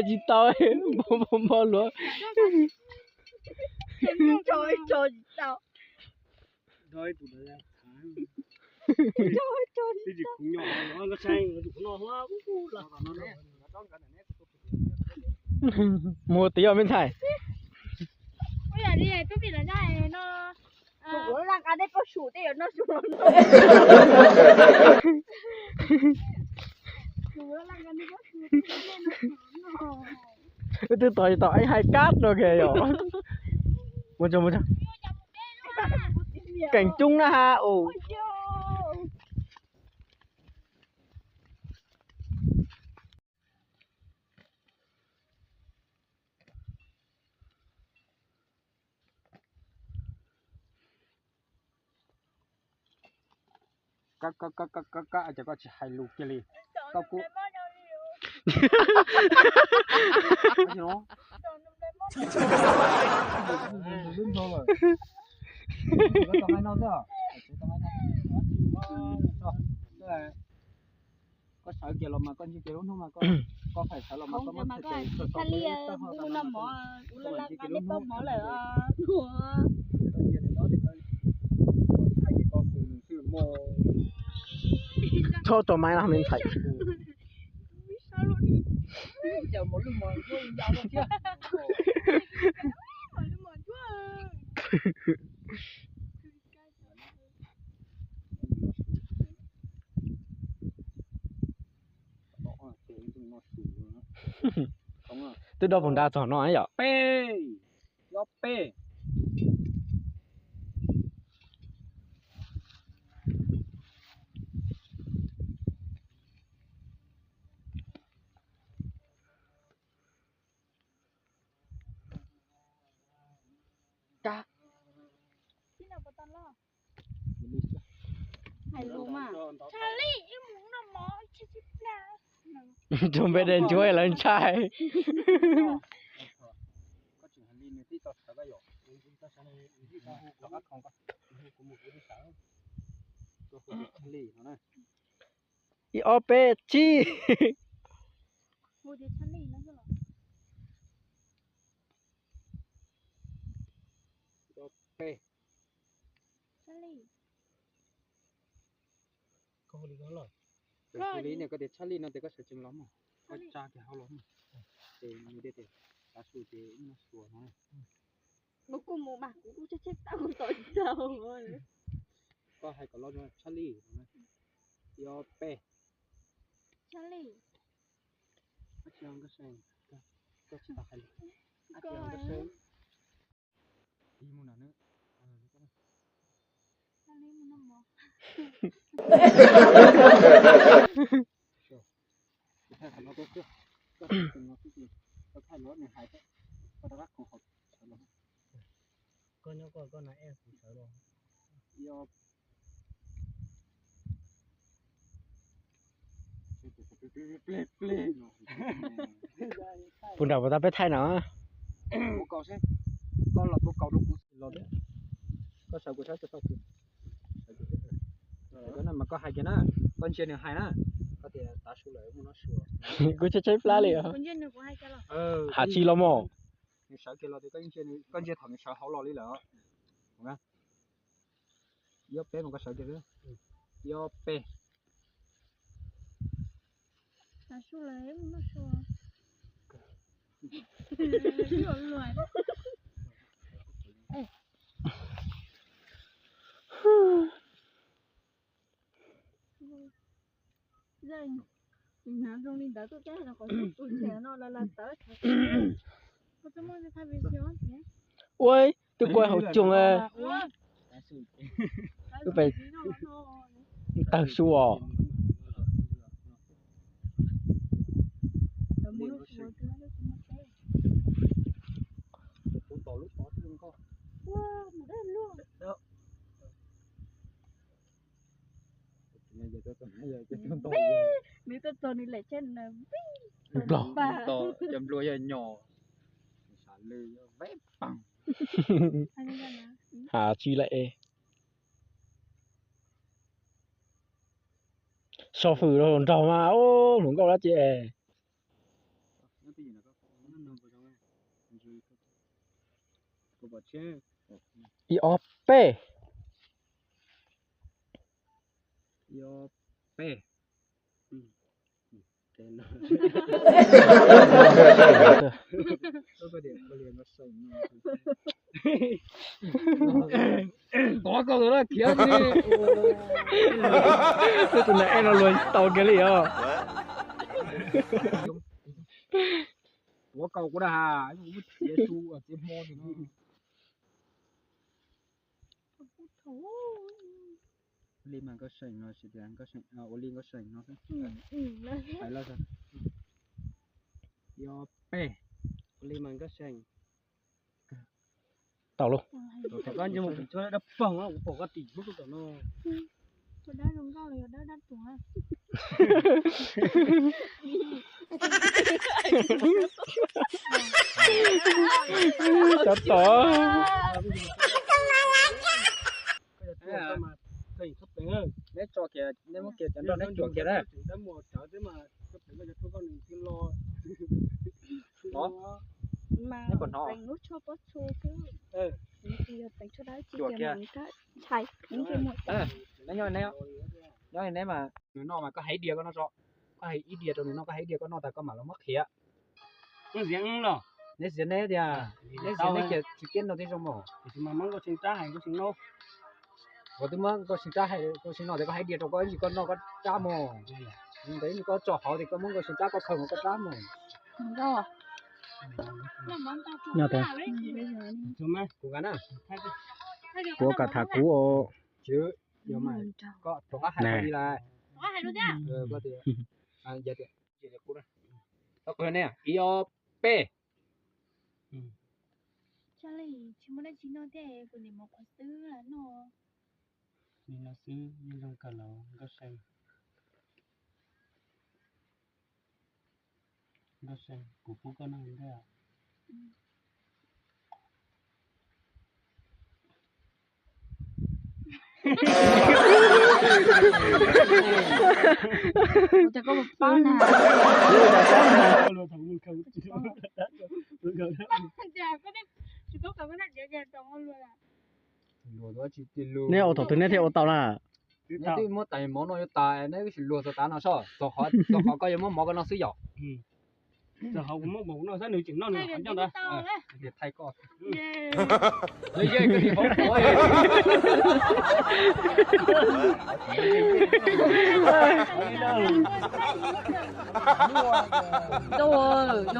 Tsis tau, npo npo luav. Mus tiag me ntxhais. Twb tos tau ib hais kab rau kiag yom. Mus tso, mus tso. Keem coob na ha. Kab, kab, kab, kab, kab, kab, cas koj tsis hais lus kiag li? Koj kuj lub nrho lawm. Koj sawv kiag los mas koj ntsia kiag lub hnub mas koj, koj hais sawv los mas koj muab txhais tes txog tau li no mov, kuv la la nqa neb pab mov lawm. Txhob tso maiv no me ntxhais. Twb dob puag nrad txog no yom. Peb, ob peb. Kab. Hais lus mas. Tus npe de ntsuab lawv ntshai. Ib ob peb tsib. Koj hu li koj tias Tshaj Lij no ces koj sawv tsees los mas, koj tsa kiag hauv los mas, ces nws tias tav su ces ib no suav no. Kuv kuj mus mas kuv kuj tsheb tsheb tau kuv tau tsis tau. Koj hais kom los Tshaj Lij no, ib ob peb. Tshaj Lij. Koj tsis tau hais li. Koj nyob koj, koj na es kuv sawv los. Puas nram puas tau peb thaij no? Koj los puas kaus rau kuv los thiab. Koj sawv kuv saib tau. Mas koj hais kiag na, koj ntsia nws hais na, koj tias tav su lawm mus no suav. Kuv tsheb tsheb plab li. Has tsis los mos. Nws sawv kiag los tias koj ntsia thaum nws sawv hauv los li lawm. Ib ob peb mas koj sawv kiag. Ib ob peb. Ua, twb kuaj hauv coog. Tawg su os. Nws tuaj txog nws lem tsheb nws Nplog. Cov nplua yog nyom. Has tsis lawm. So fwm rau hluas nraug mas, hluas nkauj dab tsi. Ib ob peb. Ib ob peb. Tov koj tus laj khiav li. Tus nais ej no luag tau kiag li os. Tuav kaus kuv dag has, muab txiav tsu txiav hmo li no. Li mas nkauj seem no, ua li nkauj seem no. Hais los, ib ob peb. Ua li mas nkauj seem. Tau lauj. Koj nce mus tim tsuas dab pog, kuv pom koj tim lub tuaj tom no. Tus dab zoo nkauj los yog dab dab tuag? Cov tom. Neb tso kiag, neb muab kiag cov nroj neb tsuam kiag na. Neb puas hnov? Tsuam kiag. Neb nyob neb mas, nws noj mas koj hais ib diav koj noj tso. Koj hais ib diav rau nws noj, koj hais ib diav koj noj tas koj mam los muab qhia. Neb xiav neb tias, neb xiav neb cia tsis kiab nrog tib zoo mas. Kuv twb muab nkauj seem rab hais nkauj seem noj tias koj hais diav rau koj ib ntsis koj noj koj rab mus. Ntawd ib ntsis koj tso hauv tias koj muab nkauj seem rab koj khaws mus koj rab mus. Kuv kam, kuv kam tham kuv os. Koj rov qab hais li lawm. Ib ob peb. Tsis muaj dab tsi noj thiab, kuv niam mov qhuav xwb noj. Li no xwb yeej zoo kawg los nkauj seem. Nkauj seem, kuv pub koj noj ntej. Ua cas koj puas paub na? Neb ua thaum twg neb thiaj ua tau na? Neb twb muab tais mov no yuav tas neb sim luag txog tav no soj, txog qhov koj yuav muab mov koj noj xwb yom. Yog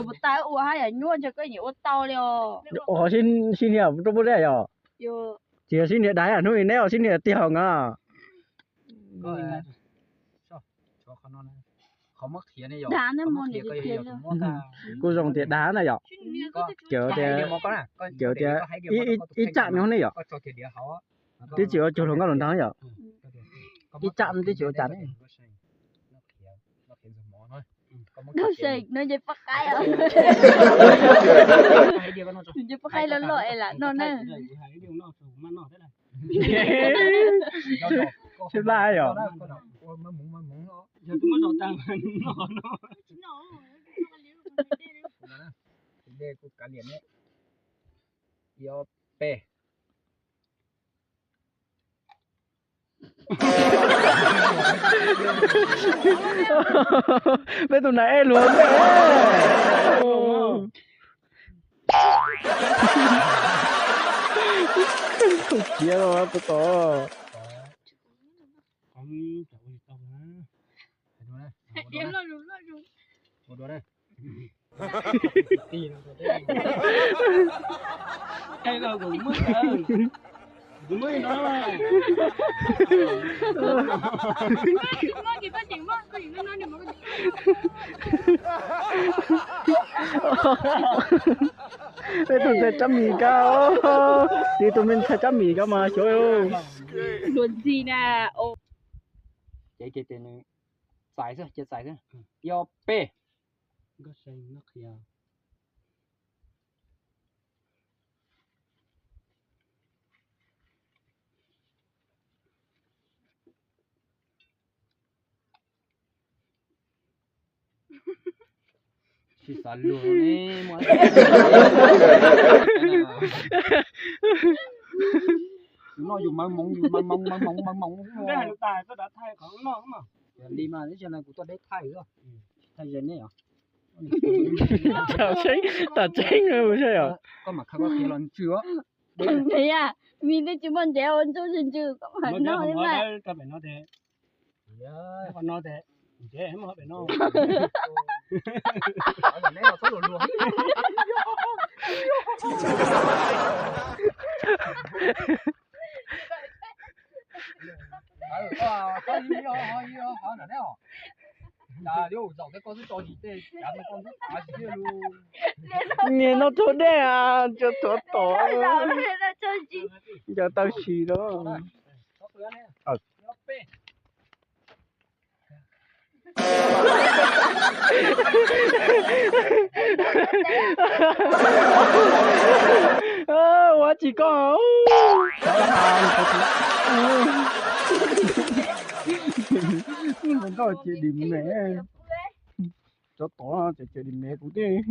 puas tas ua hab yam nyuaj ntshe koj yeej ua tau li os. Ua qhov sib nyiam rau pub dej yom. Tsis yog sib nyiam dais hnub neb ua sib nyiam tiag nka. Kuj zoo tias dag na yom. Cawv tias, cawv tias ib tsam no ne yom. Twb tsis ua cuag hluas nkauj hluas nraug yom. Ib tsam no twb tsis ua cas ne. Nkauj seem no ces poj qaib os. Ces poj qaib loj loj es lam noj na. Sib laj yom. Ib ob peb. Peb tus nais ej luag. Khiav los tus tod. Peb tus ntxhais tsab mis kab, tiv tus me ntxhais tsab mis kab mas xyov. Luag ntxhi na. Ces ces nws txais xwb, cia txais xwb. Ib ob peb. Tsis xav luag ne, muaj tus noj yus mawv moov, yus mawv moov, mawv moov, mawv moov. Li mas, ib zaug no kuv tuaj deb thaij, thaij ze ne os. Tam tseeb, tam tseeb mus saib os. Koj mam khaws koj qhia los ntsws os. Yam, me twb tsis muaj ntsev ua ntsuj ntsws, koj mam noj li mas. Niag no tuag dej, tsuas tuag tom. Ncaws tau si lawm. Ua tsis koj. Nkauj ces dim me, tsov tom ces dim me kuv thiab.